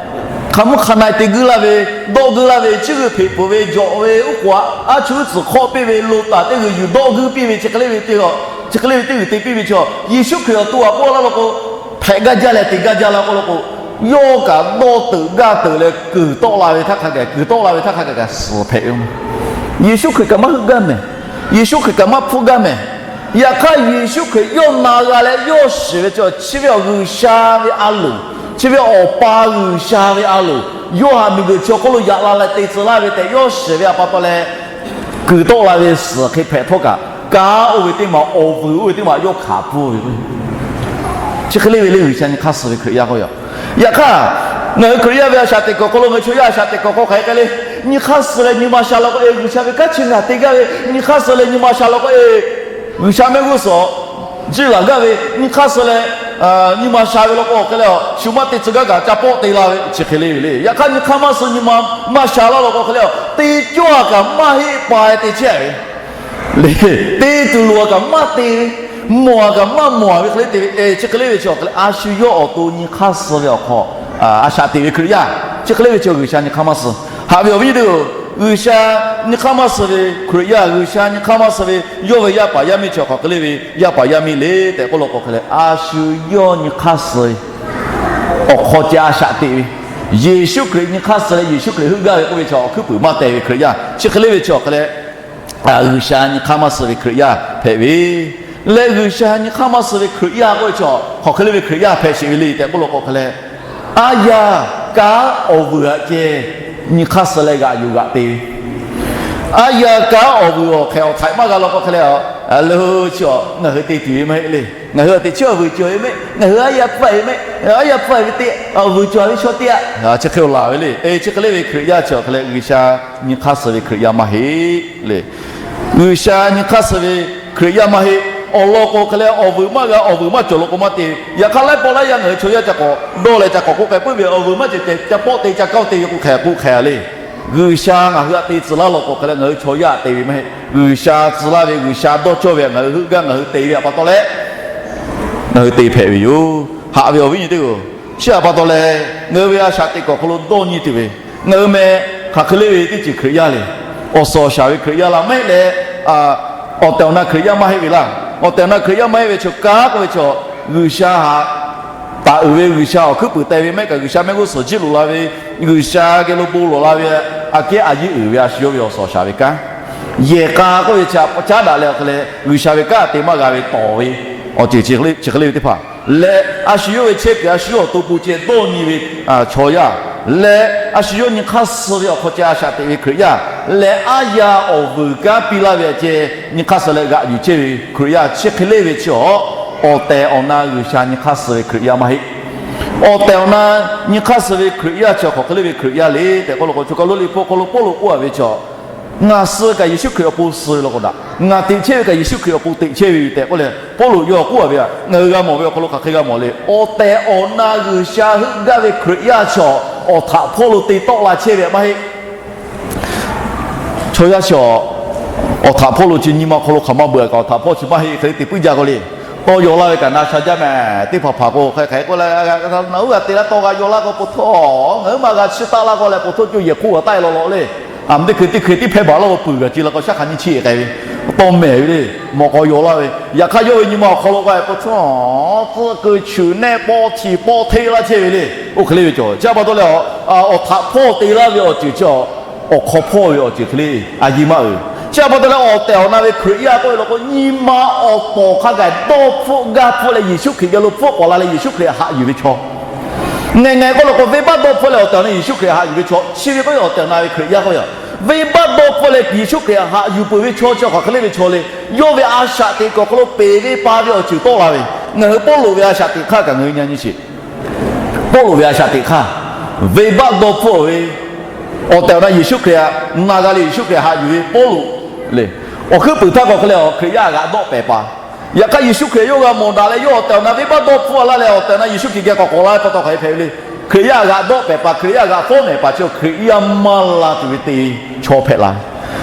hk'aˬ mvuhˇ hk'aˬ na-e te guiˇ laˇ ve, dawˆ guiˇ laˇ ve, chi g'uiˬ hpeꞈ pfuhˍ ve, jawꞈ ve, oˉ k'oˍ aˉ chuˇ tcuhˍ hk'awˆ piˇ ve, lo taˍ teˇ g'uiˬ yuˬ dawˆ guiˇ piˇ ve, chi hk'e le ve teˇ g'aˇ, chi hk'e le ve teˇ g'uiˬ te piˇ ve chaw, Yeˍsuˆ Hkriꞈ awˬ to aꞈ k'oˆ laˇ law k'o, hpehꞈ gaˇ jaˇ leh te gaˇ jaˇ laˇ k'oˆ law k'o, yawˇ kaꞈ dawˇ teuꞈ gaˇ teuꞈ leh kuiˬ tawˆ la ve htaˇ hk'a gaˬ, kuiˬ tawˆ la ve htaˇ hk'a gaˬ kaꞈ suhˍ hpehꞈ ve. Yeˍsuˆ Hkriꞈ kaꞈ maˇ heuˆ gaˇ mehˍ. Yeˍsuˆ Hkriꞈ kaꞈ maˇ hpfuhˇ gaˇ mehˍ. Yaꞈ hk'aˇ Yeˍsuˆ Hkriꞈ yawˇ na g'a leh yawˇ shiˍ ve chi, chi ve awˬ G'uiˬsha ve a loˍ, chi ve Awˬ pa G'uiˬsha ve a loˍ, yawˇ haꞈ miˬguiˬ chi awˬ hk'oˆ lo yaꞈ la leh te tcuh laˇ ve tehꞈ yawˇ shiˍ ve aꞈ pa taw leh, kuiˬ tawˆ la ve suhˍ hk'e hpehꞈ htawˇ kaꞈ, kanˉ oˇ ve teˇ maˬ, awˬ vuiˬ oˇ ve teˇ maˬ yawˇ hkanˍ pfuhˇ ve. Chi hk'e le ve le G'uiˬsha nyi hk'aˇ suh ve Hkriꞈ yaˇ k'oˆ ve. Yaꞈ hk'aˇ, ngaˬ hui Hkriꞈ yaˇ ve a shaꞈ teꞈ kuiˬ awˬ hk'aw lo ngaˬ hui chaw yaˇ a shaꞈ teꞈ kuiˬ awˬ hk'aw hk'aˬ hk'e le, nyi hk'aˇ suh leh nyi ma sha law k'o e, G'uiˬsha ve kanˉ chi ngaˬ te gaˇ ve, nyi hk'aˇ suh leh nyi ma sha law k'o e, G'uiˬsha mehˆ g'uˇ suhˍ jiˇ laˬ gaˇ ve, nyi hk'aˇ suh leh nyi ma sha ve law k'o hk'e le a, shu maˇ te tcuh gaˇ kaꞈ ca pawˆ te la ve chi hk'e le ve le. Yaꞈ hk'aˇ nyi hk'aˇ maˇ suh nyi ma maˇ sha laˇ law k'o hk'e le a, te cawˇ a kaꞈ maˇ heˆ pa te chehˇ ve le. Te tuˬ loˬ a kaꞈ maˇ te ve, mawˬ a kaꞈ maˇ mawˬ a ve hk'e le te ve, chi hk'e le ve chi awˬ hk'e le a shu yawˇ awˬ to nyi hk'aˇ suh ve awˬ hk'aw, a shaꞈ teꞈ ve Hkriꞈ yaˇ chi hk'e le ve chi G'uiˬsha nyi hk'aˇ maˇ suh. Haꞈ ve awˬ viˉ teˇ-oˬ, G'uiˬsha nyi hk'aˇ maˇ suh ve Hkriꞈ yaˇ, G'uiˬsha nyi hk'aˇ maˇ suh ve yawˇ ve yaˇ paˍ yaˇ miˇ chi hk'aˬ hk'e le ve yaˇ paˍ yaˇ miˇ le tehꞈ k'oˆ law k'o hk'e leh, a shu yawˇ nyi hk'aˇ suh ve awˬ hk'aw ceh a shaꞈ teꞈ ve, Yeˍsuˆ Hkriꞈ nyi hk'aˇ suh leh Yeˍsuˆ Hkriꞈ heuˆ gaˇ ve k'oˆ ve chi awˬ hkuiˉ puiˍ maˇ teh ve Hkriꞈ yaˇ chi hk'e le ve chi awˬ hk'e leh, G'uiˬsha nyi hk'aˇ maˇ suh ve Hkriꞈ yaˇ hpehꞈ ve, leh G'uiˬsha nyi hk'aˇ maˇ suh ve Hkriꞈ yaˇ k'oˆ ve chi hk'aˬ hk'e le ve Hkriꞈ yaˇ hpehꞈ sheˍ ve le tehꞈ k'oˆ law k'o hk'e leh, aˉ yaˇ kanˉ awˬ vuiˬ aꞈ ceh nyi hk'aˇ suh leh g'aꞈ yuˬ g'aꞈ te ve, aˉ yaˇ kanˉ awˬ vuiˬ awˬ hk'ehꞈ awˬ htaiꞈ maˇ g'a law k'o hk'e leh, a lo chi ngaˬ hui te tuˬ ve maˇ heˆ le. Ngaˬ hui a teꞈ chiˉ awˬ vuiˬ cawˬ ve mehˆ, ngaˬ hui aˉ yaˇ pfuhˇ ve mehˆ, aˉ yaˇ pfuhˇ ve teˇ awˬ vuiˬ cawˬ ve chaw teˇ g'aˇ chi hk'e laˬ ve le. Chi hk'e le ve Hkriꞈ yaˇ chi awˬ hk'e leh G'uiˬsha nyi hk'aˇ suh ve Hkriꞈ yaˇ maˇ heˆ le. G'uiˬsha nyi hk'aˇ suh ve Hkriꞈ yaˇ maˇ heˆ. Awˬ lawn k'o hk'e leh awˬ vuiˬ maˇ g'a, awˬ vuiˬ maˇ cawˬ law k'o maˇ te. Yaꞈ hk'aˇ laiˉ pawˆ laiˉ yaˇ ngaˬ hui chaw yaˇ ca k'awꞈ dawˇ leh ca k'awꞈ k'oˆ k'ai puiˉ ve, awˬ vuiˬ maˇ cawˬ ceh ca pawˆ te ca kaˇ te ve k'o hk'e k'oˆ hk'e le. G'uiˬsha ngaˬ hui aꞈ te tcuh laˇ law k'o hk'e leh ngaˬ hui chaw yaˇ aꞈ te ve maˇ heˆ. G'uiˬsha tcuh laˇ ve, G'uiˬsha dawˇ cawˇ ve ngaˬ hui heuˆ gaˇ ngaˬ hui te ve aꞈ pa taw leh ngaˬ hui te hpehꞈ ve yoˬ. Haꞈ ve awˬ viˉ nyi teˇ g'aˇ, chi aꞈ pa taw leh ngaˬ hui ve a shaꞈ teꞈ kuiˬ awˬ hk'aw lo dawˇ nyi tuˬ ve, ngaˬ hui meh hk'aˬ hk'e le ve teˇ ceuˬ Hkriꞈ yaˇ le. Awˬ suhˍ awˬ shaˍ ve Hkriꞈ yaˇ laˇ mehˆ leh, awˬ tehˬ awˬ na Hkriꞈ yaˇ maˇ heˆ ve laˇ. Awˬ tehˬ awˬ na Hkriꞈ yaˇ maˇ heˆ ve chaw kanˉ k'oˆ ve chaw, G'uiˬsha haꞈ taˍ uiˍ ve, G'uiˬsha awˬ hkuiˉ puiˍ teh ve mehˆ kaꞈ, G'uiˬsha mehˆ g'uˇ suhˍ jiˇ loꞈ la ve, G'uiˬsha geh lo bon lawˬ la ve, aꞈ kehˉ a yeˇ uiˍ ve a shu yawˇ ve awˬ suhˍ awˬ shaˍ ve kanˉ, yehˬ k'a k'oˆ ve chi aꞈ caˉ daꞈ leh awˬ hk'e leh G'uiˬsha ve kanˉ te maˇ g'a ve tawˍ ve awˬ ceuˬ chi hk'e le ve teˇ hpaˍ leh, a shu yawˇ ve chehˇ kuiˬ a shu yawˇ awˬ to pon ceh dawˇ nyi ve chaw yaˇ leh, a shu yawˇ nyi hk'aˇ suh ve awˬ hk'aw ceh a shaꞈ teꞈ ve Hkriꞈ yaˇ leh, aˉ yaˇ awˬ vuiˬ kanˉ piˇ laˇ ve aꞈ ceh nyi hk'aˇ suh leh g'aꞈ yuˬ chehˇ ve Hkriꞈ yaˇ chi hk'e le ve chi awˬ, awˬ tehˬ awˬ na G'uiˬsha nyi hk'aˇ suh ve Hkriꞈ yaˇ maˇ heˆ. Awˬ tehˬ awˬ na nyi hk'aˇ suh ve Hkriꞈ yaˇ chi hk'aˬ hk'e le ve Hkriꞈ yaˇ le tehꞈ k'oˆ law k'o, choˬ kaˬ lo Liꞈ hpu awˬ hk'aw lo Pawˇluꞈ k'oˆ a ve chi, ngaˬ suh ve kaꞈ Yeˍsuˆ Hkriꞈ awˬ pon suh ve law k'o daꞈ, ngaˬ teꞈ chehˇ ve kaꞈ Yeˍsuˆ Hkriꞈ awˬ pon teꞈ chehˇ ve yoˬ tehꞈ k'oˆ leh Pawˇluꞈ yawˇ k'oˆ a ve aꞈ, ngaˬ hui g'a mawˬ ve awˬ hk'aw lo hk'aˬ hk'e g'a mawˬ le. Awˬ tehˬ awˬ na G'uiˬsha heuˆ gaˇ ve Hkriꞈ yaˇ chi awˬ htaꞈ hpawˇ lo te tawˆ la chehˇ ve maˇ heˆ. Chaw yaˇ chi awˬ htaꞈ hpawˇ lo chi nyi ma hk'aw lo hk'aˬ ma beuꞈ kaꞈ awˬ htaꞈ hpawˇ chi maˇ heˆ hk'e te puiˉ jaˇ k'o le. Tawˇ yaw laˇ ve kaꞈ na sha jaˇ mehˍ teˇ hpaˍ hpaˍ k'o hk'e hk'e k'oˆ leh, na uˉ g'a te laˇ tawˇ g'a yaw laˇ k'o po htawˇ ngaˬ hui maˇ g'a chiˇ taˆ laˇ k'o leh po htawˇ co yehˬ hk'oˆ g'a taˆ e law law le. Aˬ, teˇ hkui teˇ hkui tiˉ hpehˇ baˬ laˇ k'o peuˬ kaꞈ ci la k'o shaˉ hk'a nyiˇ chiˇ k'ai ve, tawˇ mehˍ ve le. Mawꞈ k'aw yaw laˇ ve, yaꞈ hk'aˇ yawˇ ve nyi ma awˬ hk'aw lo k'o po htawˇ tcuhˆ keu cheuˬ nehˆ pawˆ htiꞈ pawˆ hteˇ laˇ chehˇ ve le. Oˇ hk'e le ve cawˬ. Chi aꞈ pa taw leh, awˬ htaꞈ hpawˇ te laˇ ve awˬ ceuˬ chi awˬ hk'aw hpawˇ ve awˬ ceuˬ hk'e le, a yeˇ maˇ uiˍ. Chi aꞈ pa taw leh awˬ tehˬ awˬ na ve Hkriꞈ yaˇ k'oˆ ve law k'o, nyi ma awˬ tawˍ hk'a gaˬ dawˇ hpfuhˆ gaˇ hpfuhˆ leh Yeˍsuˆ Hkriꞈ geh lo hpfuhˆ k'awꞈ la leh Yeˍsuˆ Hkriꞈ haꞈ yuˬ ve chaw. Ngaˬ ngaˬ k'oˆ law k'o, venˇbaˆ dawˇ hpfuhˆ leh awˬ tehˬ awˬ na Yeˍsuˆ Hkriꞈ haꞈ yuˬ ve chaw chi ve k'oˆ ve awˬ tehˬ awˬ na ve Hkriꞈ yaˇ k'oˆ ve, venˇbaˆ dawˇ hpfuhˆ leh Yeˍsuˆ Hkriꞈ haꞈ yuˬ peuˬ ve chaw chi hk'aˬ hk'e le ve chaw le. Yawˇ ve a shaꞈ teꞈ kuiˬ awˬ hk'aw lo peˍ ve pa ve awˬ ceuˬ tawˆ la ve, ngaˬ hui Pawˇluꞈ ve a shaꞈ teꞈ hk'aˇ kaꞈ ngaˬ hui nyi nyi sheˍ. Pawˇluꞈ ve a shaꞈ teꞈ hk'aˇ, venˇbaˆ dawˇ hpfuhˆ ve awˬ tehˬ awˬ na Yeˍsuˆ Hkriꞈ haꞈ na g'a leh Yeˍsuˆ Hkriꞈ haꞈ yuˬ ve Pawˇluꞈ le. Awˬ hkuiˉ puiˍ htaˇ k'awꞈ hk'e leh awˬ Hkriꞈ yaˇ g'aꞈ dawˆ pehˍ pa. Yaꞈ hk'aˇ Yeˍsuˆ Hkriꞈ yawˇ g'a mawˬ daꞈ leh yawˇ awˬ tehˬ awˬ na venˇbaˆ dawˇ hpfuhˆ laˇ leh awˬ tehˬ awˬ na Yeˍsuˆ Hkriꞈ geh k'awꞈ k'awꞈ la ve pa taw hk'aˬ hk'e hpehꞈ ve le. Hkriꞈ yaˇ g'aꞈ dawˆ pehˍ pa, Hkriꞈ yaˇ g'aꞈ fawˉ mehˍ pa chi Hkriꞈ yaˇ maˇ la tuˬ ve te chaw hpehꞈ la ve.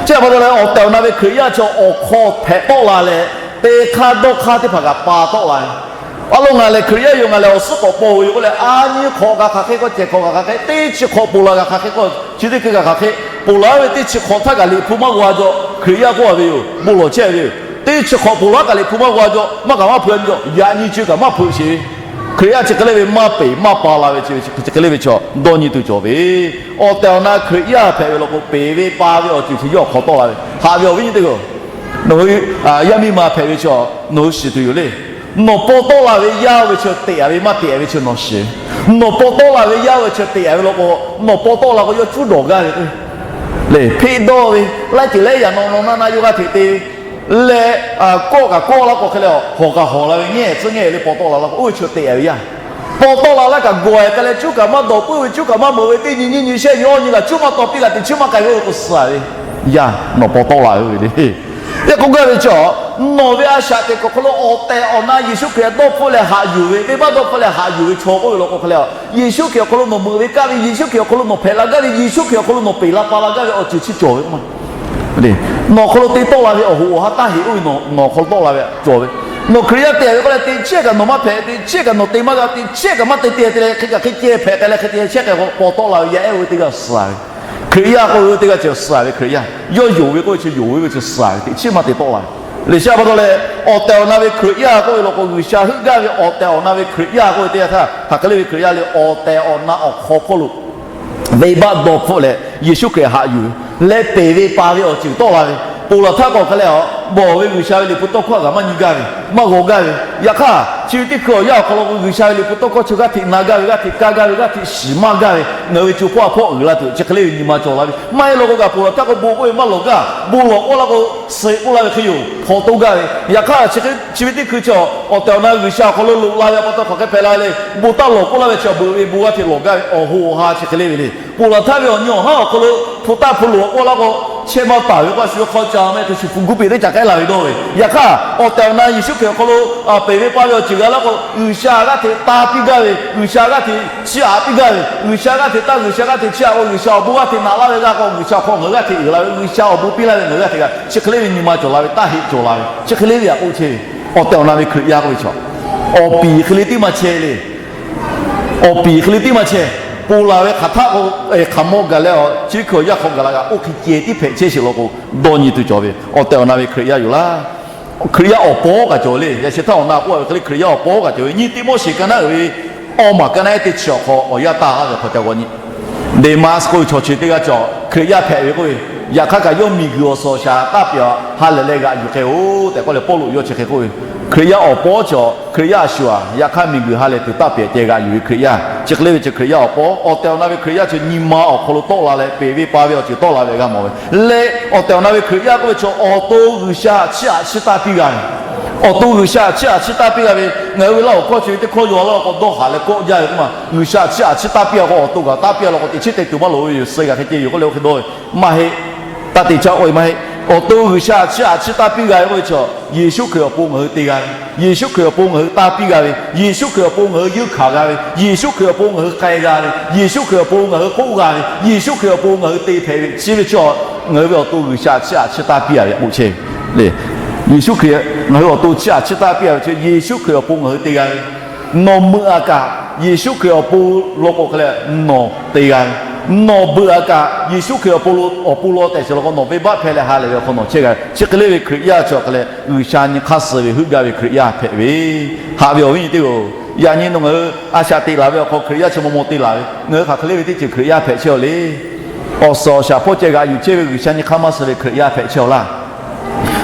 Chi aꞈ pa taw leh awˬ tehˬ awˬ na ve Hkriꞈ yaˇ chi awˬ hk'aw hpehꞈ tawˆ la leh, te hk'aˇ dawˇ hk'aˇ teˇ hpaˍ kaꞈ pa tawˆ la ve. A lo ngaˬ lehˬ Hkriꞈ yaˇ yoˬ, ngaˬ lehˬ awˬ suhˉ k'awꞈ paw ve yoˬ k'oˆ leh, a nyi hk'awꞈ kaꞈ hk'aˬ hk'e k'oˆ, cehˬ hk'awꞈ kaꞈ hk'aˬ hk'e, teˇ chi hk'awꞈ ponˬ laˬ kaꞈ hk'aˬ hk'e k'oˆ, chi teˇ hkui kaꞈ hk'aˬ hk'e ponˬ laˬ ve teˇ chi hk'awꞈ htaˇ kaꞈ Liꞈ hpu maˇ g'a jaw, Hkriꞈ yaˇ k'oˆ a ve yoˬ, bon lawˬ chehˇ ve yoˬ. Teˇ chi hk'awꞈ ponˬ laˬ kaꞈ Liꞈ hpu maˇ g'a jaw, maˇ kaꞈ maˇ hpeuꞈ jaw, yaꞈ nyi ceuˬ kaꞈ maˇ hpeuꞈ sheˍ ve. Hkriꞈ yaˇ chi hk'e le ve maˇ peˍ maˇ pa la ve chi, chi hk'e le ve chaw dawˇ nyi tuˬ cawˬ ve. Awˬ tehˬ awˬ na Hkriꞈ yaˇ hpehꞈ ve law k'o, peˍ ve pa ve awˬ ceuˬ chi yawˇ awˬ hk'aw tawˆ la ve. Haꞈ ve awˬ viˉ nyi teˇ g'aˇ, nawˬ hui yaˇ miˇ ma hpehꞈ ve chaw nawˬ hui shiˍ tuˬ yoˬ le. Nawˬ paw tawˆ la ve yaˇ oˇ ve chi teꞈ a ve maˇ teꞈ a ve chi nawˬ shiˍ. Nawˬ paw tawˆ la ve yaˇ oˇ ve chi teꞈ a ve law k'o, nawˬ paw tawˆ la k'o yawˇ cuˉ dawˬ gaˇ ve k'o le, hpeˆ dawˇ ve, laiˉ ceuˬ laiˉ yaꞈ nawꞈ nawꞈ na na yawˇ g'a hteꞈ te ve leh, kawˆ kaꞈ kawˆ laˇ k'o hk'e leh, hawˬ kaꞈ hawˬ la ve, ngehˇ tcuhˉ ngehˇ le paw tawˆ la laˇ k'o, oˇ ve chi teꞈ a ve yaˇ. Paw tawˆ la laˇ kaꞈ gawˬ e k'ai leh, cuˉ kaꞈ maˇ dawˬ puiˉ ve, cuˉ kaꞈ maˇ meuꞈ ve, teˇ nyi nyiˇ nyi shehˆ nyi awˇ nyi kaꞈ cuˉ maˇ taw piˇ kaꞈ teꞈ chiˉ maˇ k'ai ve k'o suh a ve yaˇ nawˬ paw tawˆ la ve le. Yaꞈ k'oˆ gaˇ ve chi, nawˬ ve a shaꞈ teꞈ kuiˬ awˬ hk'aw lo awˬ tehˬ awˬ na Yeˍsuˆ Hkriꞈ dawˇ hpfuhˆ leh haꞈ yuˬ ve, venˇbaˆ dawˇ hpfuhˆ leh haꞈ yuˬ ve chaw k'oˆ ve law k'o hk'e leh, Yeˍsuˆ Hkriꞈ awˬ hk'aw lo nawˬ meuꞈ ve kaˇ ve, Yeˍsuˆ Hkriꞈ awˬ hk'aw lo nawˬ hpehꞈ la gaˇ ve, Yeˍsuˆ Hkriꞈ awˬ hk'aw lo nawˬ peꞈ la pa la gaˇ ve awˬ ceuˬ chi cawˬ ve k'o ma le. Nawˬ awˬ hk'aw lo te tawˆ la ve awˬ hoꞈ awˬ ha taˇ heꞈ oˇ ve nawˬ awˬ hk'aw lo tawˆ la ve cawˬ ve. Nawˬ Hkriꞈ yaˇ te ve k'oˆ leh teꞈ chehˇ kaꞈ nawˬ maˇ hpehꞈ, teꞈ chehˇ kaꞈ nawˬ te maˇ g'a, teꞈ chehˇ kaꞈ maˇ te te te leh hk'e kaꞈ hk'e ceh hpehꞈ k'ai leh hk'e te chehˇ k'ai k'o paw tawˆ la ve yaˇ ehˉ oˇ ve teˇ g'aˇ suh a ve. Hkriꞈ yaˇ k'oˆ ve teˇ g'aˇ chi suh ve Hkriꞈ yaˇ, yawˇ yonˍ ve k'oˆ ve chi yonˍ ve ve chi suh ve teˇ chiˉ maˇ te tawˆ la ve. Liꞈ shehˆ pa taw leh, awˬ tehˬ awˬ na ve Hkriꞈ yaˇ k'oˆ ve law k'o, G'uiˬsha heuˆ gaˇ ve awˬ tehˬ awˬ na ve Hkriꞈ yaˇ k'oˆ ve teˇ yanˇ htaˇ, hk'aˬ hk'e le ve Hkriꞈ yaˇ le, awˬ tehˬ awˬ na awˬ hk'aw hpawˇ lo venˇbaˆ dawˇ hpfuhˆ leh Yeˍsuˆ Hkriꞈ haꞈ yuˬ leh pehˬ ve pa ve awˬ ceuˬ tawˆ la ve. Ponˬ laˬ htaˇ k'o hk'e leh, bawˬ ve G'uiˬsha ve liꞈ hpu tawˇ hkawˇ a g'aꞈ maˇ nyi gaˇ ve, maˇ g'aw gaˇ ve. Yaꞈ hk'aˇ, chi ve teˇ hkui awˬ yanˇ awˬ hk'aw lo k'o, G'uiˬsha ve liꞈ hpu tawˇ hkawˇ chi g'aˇ hteꞈ na gaˇ ve, g'aˇ hteꞈ kaˇ gaˇ ve, g'aˇ hteꞈ shiˍ maˇ gaˇ ve, ngaˬ hui ve co hpawˇ a hpawˇ uiˍ la tuˬ chi hk'e le ve nyi ma cawˬ la ve. Maˇ heˆ law k'o, kaꞈ ponˬ laˬ htaˇ k'o bon k'oˆ ve maˇ lawˬ gaˇ, bon lawˬ k'oˆ laˇ k'o, suh k'oˆ laˇ ve hk'e yoˬ, hpaw toˇ gaˇ ve. Yaꞈ hk'aˇ, chi ve teˇ hkui chi awˬ tehˬ awˬ na G'uiˬsha awˬ hk'aw lo loꞈ la ve pa taw hk'aˬ hk'e hpehꞈ la ve le. Bon taˇ lawˬ k'oˆ laˇ ve chi awˬ beuꞈ ve bon g'aˇ hteꞈ lawˬ gaˇ ve awˬ hoꞈ awˬ ha chi hk'e le ve le. Ponˬ laˬ htaˇ ve awˬ nyi awˬ haˉ awˬ hk'aw lo hpu taˇ hpu loꞈ k'oˆ laˇ k'o, chehˇ maˇ taˍ ve k'o, a shu ve hk'aw ca meh hk'e shu hpu guˇ peꞈ teˇ caꞈ k'ehˉ la ve dawˇ ve. Yaꞈ hk'aˇ, awˬ tehˬ awˬ na Yeˍsuˆ Hkriꞈ awˬ hk'aw lo pehˬ ve pa ve awˬ ceuˬ g'a laˇ k'o, G'uiˬsha g'aˇ hteꞈ taˇ piˇ gaˇ ve, G'uiˬsha g'aˇ hteꞈ chiˇ aꞈ piˇ gaˇ ve, G'uiˬsha g'aˇ hteꞈ taˇ, G'uiˬsha g'aˇ hteꞈ chiˇ aꞈ k'o, G'uiˬsha awˬ bon g'aˇ hteꞈ naꞈ laˇ ve g'a k'o, G'uiˬsha hk'aw ngaˬ hui g'aˇ hteꞈ uiˍ la ve, G'uiˬsha awˬ bon piˇ laˇ ve ngaˬ hui g'aˇ hteꞈ g'a, chi hk'e le ve nyi ma cawˬ la ve, taˇ heˆ cawˬ la ve, chi hk'e le ve yaꞈ k'oˆ chehˇ ve. Awˬ tehˬ awˬ na ve Hkriꞈ yaˇ k'oˆ ve chaw, awˬ piˍ hk'e le tiˉ maˇ chehˇ le. Awˬ piˍ hk'e le tiˉ maˇ chehˇ. Ponˬ laˬ ve hk'aˬ htaˆ k'o, hk'aˬ mawˇ gaˬ leh, chi hkui awˬ yanˇ hk'aw gaˬ la g'a oˇ hk'e ceh tiˉ hpehꞈ chehˇ sheˍ law k'o, dawˇ nyi tuˬ cawˬ ve awˬ tehˬ awˬ na ve Hkriꞈ yaˇ yoˬ laˇ. Hkriꞈ yaˇ awˬ pawˉ kaꞈ cawˬ le. Yaꞈ sheh htaˇ awˬ na k'oˆ a ve hk'e le Hkriꞈ yaˇ awˬ pawˉ kaꞈ cawˬ ve, nyi Tiˆmoˉseˍ ka naˉ uiˍ ve awˬ maˬ ka naˉ ehˉ teˇ chi awˬ hk'aw awˬ yanˇ taˇ g'a ve hk'aw ca g'aw nyi. Deˍmaˆsuˆ k'oˆ ve chaw chi teˇ g'aˇ cawˬ Hkriꞈ yaˇ hpehꞈ ve k'oˆ ve, yaꞈ hk'aˇ kaꞈ yawˇ miˬguiˬ awˬ suhˍ awˬ shaˍ taˇ pehˬ ha lehˬ leh g'aꞈ yuˬ hk'e-oˬ tehꞈ k'oˆ leh, Pawˇluꞈ yawˇ chi hk'e k'oˆ ve, Hkriꞈ yaˇ awˬ pawˉ cawˬ, Hkriꞈ yaˇ a shu aꞈ, yaꞈ hk'aˇ miˬguiˬ ha lehˬ tuˬ taˇ pehˬ ceh g'aꞈ yuˬ ve Hkriꞈ yaˇ chi hk'e le ve chi Hkriꞈ yaˇ awˬ pawˉ, awˬ tehˬ awˬ na ve Hkriꞈ yaˇ chi nyi ma awˬ hk'aw lo tawˆ la leh pehˬ ve pa ve awˬ ceuˬ tawˆ la ve g'a mawˬ ve leh, awˬ tehˬ awˬ na ve Hkriꞈ yaˇ k'oˆ ve chaw awˬ to G'uiˬsha chiˇ aꞈ chiˇ taˇ piˇ g'a ve, awˬ to G'uiˬsha chiˇ aꞈ chiˇ taˇ piˇ g'a ve. Ngaˬ hui ve laˇ awˬ hkawˇ chi ve teˇ hkawˇ yaw laˇ k'o dawˇ haˍ leh kawˆ jaˇ ve k'oˆ ma, G'uiˬsha chiˇ aꞈ chiˇ taˇ piˇ g'a k'o, awˬ to kaꞈ taˇ piˇ g'a law k'o, teꞈ chiˉ te tuˬ maˇ loˍ ve yoˬ. Suh g'aꞈ hk'e ceh yoˬ k'oˆ leh oˇ hk'e dawˇ ve maˇ heˆ. Taˇ te caˇ k'oˆ ve maˇ heˆ. Awˬ to G'uiˬsha chiˇ aꞈ chiˇ taˇ piˇ g'a ve k'oˆ ve chaw, Yeˍsuˆ Hkriꞈ awˬ pon ngaˬ hui te g'a ve, Yeˍsuˆ Hkriꞈ awˬ pon ngaˬ hui taˇ piˇ g'a ve, Yeˍsuˆ Hkriꞈ awˬ pon ngaˬ hui yeunˇ hkanˍ g'a ve, Yeˍsuˆ Hkriꞈ awˬ pon ngaˬ hui k'ai g'a ve, Yeˍsuˆ Hkriꞈ awˬ pon ngaˬ hui k'oˆ g'a ve, Yeˍsuˆ Hkriꞈ awˬ pon ngaˬ hui te hpehꞈ ve chi ve chaw, ngaˬ hui ve awˬ to G'uiˬsha chiˇ aꞈ chiˇ taˇ piˇ g'a ve k'oˆ chehˇ ve le. Yeˍsuˆ Hkriꞈ ngaˬ hui awˬ to chiˇ aꞈ chiˇ taˇ piˇ g'a ve chi, Yeˍsuˆ Hkriꞈ awˬ pon ngaˬ hui te g'a ve. Nawˬ meuꞈ aꞈ kaꞈ Yeˍsuˆ Hkriꞈ awˬ pon law k'o hk'e leh nawˬ te g'a ve. Nawˬ beuꞈ aꞈ kaꞈ Yeˍsuˆ Hkriꞈ awˬ pon lo, awˬ pon law tehꞈ shiˍ law k'o, nawˬ venˇbaˆ hpehˇ leh ha lehˬ ve awˬ hk'aw nawˬ chehˇ g'a ve. Chi hk'e le ve Hkriꞈ yaˇ chi awˬ hk'e leh G'uiˬsha nyi hk'aˇ suh ve heuˆ gaˇ ve Hkriꞈ yaˇ hpehꞈ ve, haꞈ ve awˬ viˉ nyi teˇ-oˬ, yaꞈ nyi nawˬ ngaˬ hui a shaꞈ teꞈ laˬ ve awˬ hk'aw Hkriꞈ yaˇ chi maw maw te laˬ ve, ngaˬ hui hk'aˬ hk'e le ve teˇ ceuˬ Hkriꞈ yaˇ hpehꞈ chehˇ-aw le. Awˬ suhˍ awˬ shaˍ hpawˇ ceh g'aꞈ yuˬ chehˇ ve G'uiˬsha nyi hk'aˇ maˇ suh ve Hkriꞈ yaˇ hpehꞈ chehˇ-aw laˇ.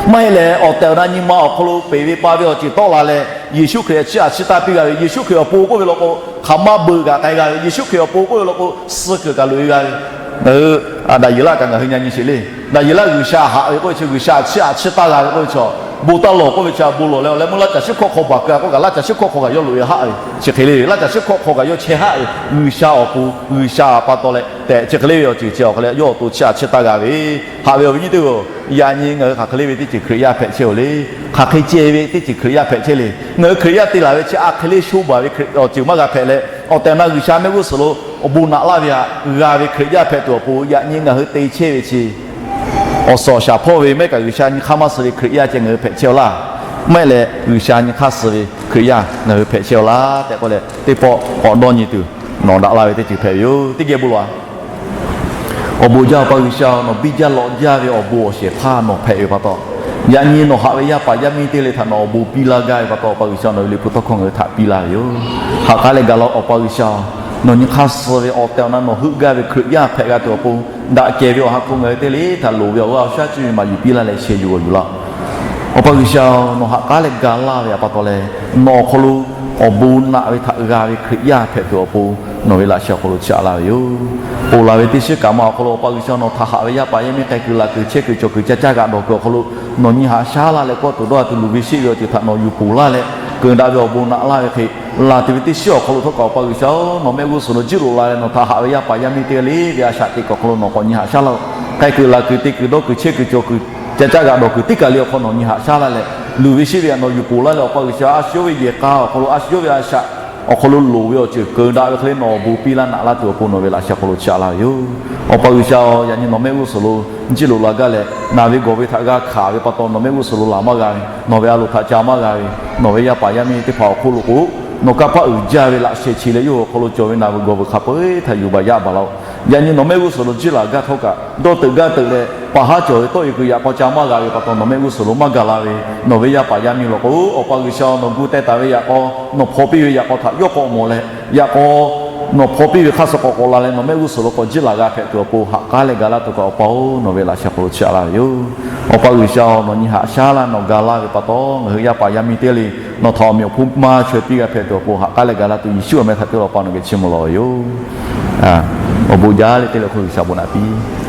Maˇ heˆ leh, awˬ tehˬ awˬ na nyi ma awˬ hk'aw lo pehˬ ve pa ve awˬ ceuˬ tawˆ la leh, Yeˍsuˆ Hkriꞈ chiˇ aꞈ chiˇ taˇ piˇ g'a ve, Yeˍsuˆ Hkriꞈ awˬ pon k'oˆ ve law k'o, hk'aˬ maˇ beuꞈ kaꞈ k'ai g'a ve, Yeˍsuˆ Hkriꞈ awˬ pon k'oˆ ve law k'o, suh kuiˬ kaꞈ loꞈ e g'a ve, ngaˬ hui Aˍdanˍ Yeˍlaˆ kaꞈ ngaˬ hui nyi nyi sheˍ le. Aˍdanˍ Yeˍlaˆ G'uiˬsha haꞈ ve k'oˆ ve chi G'uiˬsha chiˇ aꞈ chiˇ taˇ g'a ve k'oˆ ve chi, bon taˇ lawˬ k'oˆ ve chi bon lawˬ leh, awˬ leh meuˇ laˇ caˬ shiˉ hkawˇ hk'aw baˬ keu-a k'oˆ kaꞈ, laˇ caˬ shiˉ hkawˇ hk'aw kaꞈ yawˇ loꞈ e haˆ ve, chi hk'e le ve, laˇ caˬ shiˉ hkawˇ hk'aw kaꞈ yawˇ chehˇ haˆ ve, G'uiˬsha awˬ pon G'uiˬsha pa taw leh tehꞈ chi hk'e le ve awˬ ceuˬ chi awˬ hk'e leh yawˇ awˬ to chiˇ aꞈ chiˇ taˇ g'a ve, haꞈ ve awˬ viˉ nyi teˇ-oˬ, yaꞈ nyi ngaˬ hui hk'aˬ hk'e le ve teˇ ceuˬ Hkriꞈ yaˇ hpehꞈ chehˇ-aw le. Hk'aˬ hk'e ceh ve teˇ ceuˬ Hkriꞈ yaˇ hpehꞈ chehˇ le. Ngaˬ hui Hkriꞈ yaˇ te laˬ ve chi a hk'e le sho baˬ ve awˬ ceuˬ maˇ g'a hpehꞈ leh, awˬ tehˬ awˬ na G'uiˬsha mehˆ g'uˇ suhˍ lo awˬ bon naꞈ laˇ ve htaꞈ g'a ve Hkriꞈ yaˇ hpehꞈ tuˬ awˬ pon, yaꞈ nyi ngaˬ hui te chehˇ ve chi awˬ suhˍ awˬ shaˍ hpawˇ ve maˇ heˆ kaꞈ G'uiˬsha nyi hk'aˇ maˇ suh ve Hkriꞈ yaˇ ceh ngaˬ hui hpehꞈ chehˇ-aw laˇ. Maˇ heˆ leh, G'uiˬsha nyi hk'aˇ suh ve Hkriꞈ yaˇ ngaˬ hui hpehꞈ chehˇ-aw laˇ tehꞈ k'oˆ leh, teˇ pawˆ k'awꞈ dawˇ nyi tuˬ nawˬ daꞈ laˇ ve teˇ ceuˬ hpehꞈ ve yoˬ. Teˇ geh bon lawˬ-a. Awˬ bon jaˇ Awˬ pa G'uiˬsha-oˬ, nawˬ biˇ jaˇ lawꞈ jaˇ ve awˬ bon awˬ shehˍ hpaˇ nawˬ hpehꞈ ve pa taw, yaꞈ nyi nawˬ haꞈ ve yaˇ paˍ yaˇ miˇ teˇ le htaꞈ nawˬ awˬ bon piˇ laˇ gaˇ ve pa taw, Awˬ pa G'uiˬsha nawˬ ve liꞈ hpu tawˇ hkawˇ ngaˬ hui htaꞈ piˇ laˇ ve yoˬ. Ha k'aˉ leh gaˬ la Awˬ pa G'uiˬsha-oˬ, nawˬ nyi hk'aˇ suh ve awˬ tehˬ awˬ na nawˬ heuˆ gaˇ ve Hkriꞈ yaˇ hpehꞈ g'a tuˬ awˬ pon, daꞈ kehˬ ve awˬ ha hpu ngaˬ hui teˇ le htaꞈ loˍ ve awˬ g'aˇ awˬ shaˉ cuˇ ve maˍ yuˬ piˇ laˇ leh sheh yuˬ g'awˬ yuˬ laˇ. Awˬ pa G'uiˬsha-oˬ, nawˬ ha k'aˉ leh gaˬ laˇ ve pa taw leh, nawˬ awˬ hk'aw lo awˬ bon naꞈ ve htaꞈ g'a ve Hkriꞈ yaˇ hpehꞈ tuˬ awˬ pon, nawˬ ve laꞈ sheh awˬ hk'aw lo chiˇ aꞈ laˇ ve yoˬ. Ponˬ laˬ ve teˇ shiˉ kaꞈ ma awˬ hk'aw lo Awˬ pa G'uiˬsha nawˬ htaꞈ haꞈ ve yaˇ paˍ yaˇ miˇ k'ai kuiˬ laˬ kuiˬ chehˇ kuiˬ cawˬ kuiˬ ca caˇ g'aꞈ dawˬ kuiˬ awˬ hk'aw lo, nawˬ nyi haꞈ shaˉ laˇ leh kawˇ tuˬ dawˇ tuˬ luˬ ve sheˆ ve awˬ ceuˬ htaꞈ nawˬ yuˬ ponˬ laˇ leh, keunˍ daꞈ ve awˬ bon naꞈ laˇ ve hk'e, laˬ tuˬ ve teˇ shiˉ awˬ hk'aw lo htawˇ kaꞈ Awˬ pa G'uiˬsha-oˬ, nawˬ mehˆ g'uˇ suhˍ lo jiˇ loꞈ la leh nawˬ htaꞈ haꞈ ve yaˇ paˍ yaˇ miˇ teˇ g'aˇ le ve a shaꞈ teꞈ kuiˬ awˬ hk'aw lo nawˬ k'awꞈ nyi haꞈ shaˉ laˇ-oˆ. K'ai kuiˬ laˬ kuiˬ te kuiˬ dawˇ kuiˬ chehˇ kuiˬ cawˬ kuiˬ ca caˇ g'aꞈ dawˬ kuiˬ teˇ kaˬ le awˬ hk'aw nawˬ nyi haꞈ shaˉ laˇ leh, luˬ ve sheˆ ve htaꞈ nawˬ yuˬ ponˬ laˇ leh Awˬ pa G'uiˬsha a shu yawˇ ve yehˬ k'a awˬ hk'aw lo a shu yawˇ ve a shaꞈ awˬ hk'aw lo loˍ ve awˬ ceuˬ keunˍ daꞈ ve hk'e le nawˬ awˬ bon piˇ laˇ naꞈ laˇ tuˬ awˬ pon nawˬ ve laꞈ sheh awˬ hk'aw lo chiˇ aꞈ laˇ ve yoˬ. Awˬ pa G'uiˬsha-oˬ, yaꞈ nyi nawˬ mehˆ g'uˇ suhˍ lo jiˇ loꞈ la gaˇ leh, naˬ ve gawˬ ve htaꞈ g'a hkanˍ ve pa taw nawˬ mehˆ g'uˇ suhˍ lo laˬ maˇ g'a ve, nawˬ ve a loˍ htaꞈ ca maˇ g'a ve, nawˬ ve yaˇ paˍ yaˇ miˇ teˇ hpaˍ awˬ hk'oˆ lo k'o, nawˬ kanˇ paˆ uiˍ jaˇ ve laꞈ sheh chi leh yawˇ hui awˬ hk'aw lo cawˬ ve naˬ ve gawˬ ve hk'a peu-eˬ htaꞈ yuˬ baˬ yaˇ baˬ laˇ-oˆ. Yaꞈ nyi nawˬ mehˆ g'uˇ suhˍ lo jiˇ laˬ gaˇ htawˇ kaꞈ, dawˇ teuꞈ gaˇ teuꞈ leh paˍ haˉ cawˬ ve tawˆ e kuiˬ yaꞈ k'aw ca maˇ g'a ve pa taw, nawˬ mehˆ g'uˇ suhˍ lo maˇ ga la ve, nawˬ ve yaˇ paˍ yaˇ miˇ law k'o, Awˬ pa G'uiˬsha, nawˬ gu teh taˍ ve yaꞈ k'aw, nawˬ hpaw piˇ ve yaꞈ k'aw htaꞈ yawˇ k'awꞈ mawˬ leh, yaꞈ k'aw nawˬ hpaw piˇ ve hk'aˇ suh k'awꞈ k'awꞈ la leh, nawˬ mehˆ g'uˇ suhˍ lo k'awꞈ jiˇ laˬ g'a hpehꞈ tuˬ awˬ pon haꞈ k'aˉ leh ga laˇ tuˬ kaꞈ, Awˬ pa-oˬ, nawˬ ve laꞈ sheh hk'aw lo chiˇ aꞈ laˇ ve yoˬ. Awˬ pa G'uiˬsha-oˬ, nawˬ nyi haꞈ shaˉ laˇ nawˬ ga laˇ ve pa taw, ngaˬ hui yaˇ paˍ yaˇ miˇ teˇ le nawˬ htaꞈ awˬ meꞈ awˬ hponˇ maˇ chaweh piˇ g'a hpehꞈ tuˬ awˬ pon haꞈ k'aˉ leh ga laˇ tuˬ, Yeˍsuˆ awˬ meh htaꞈ te la pa nawˬ geh chiˇ mvuh law ve yoˬ. Awˬ bon jaˇ leh teˇ le hk'oˆ G'uiˬsha bon naꞈ piˇ.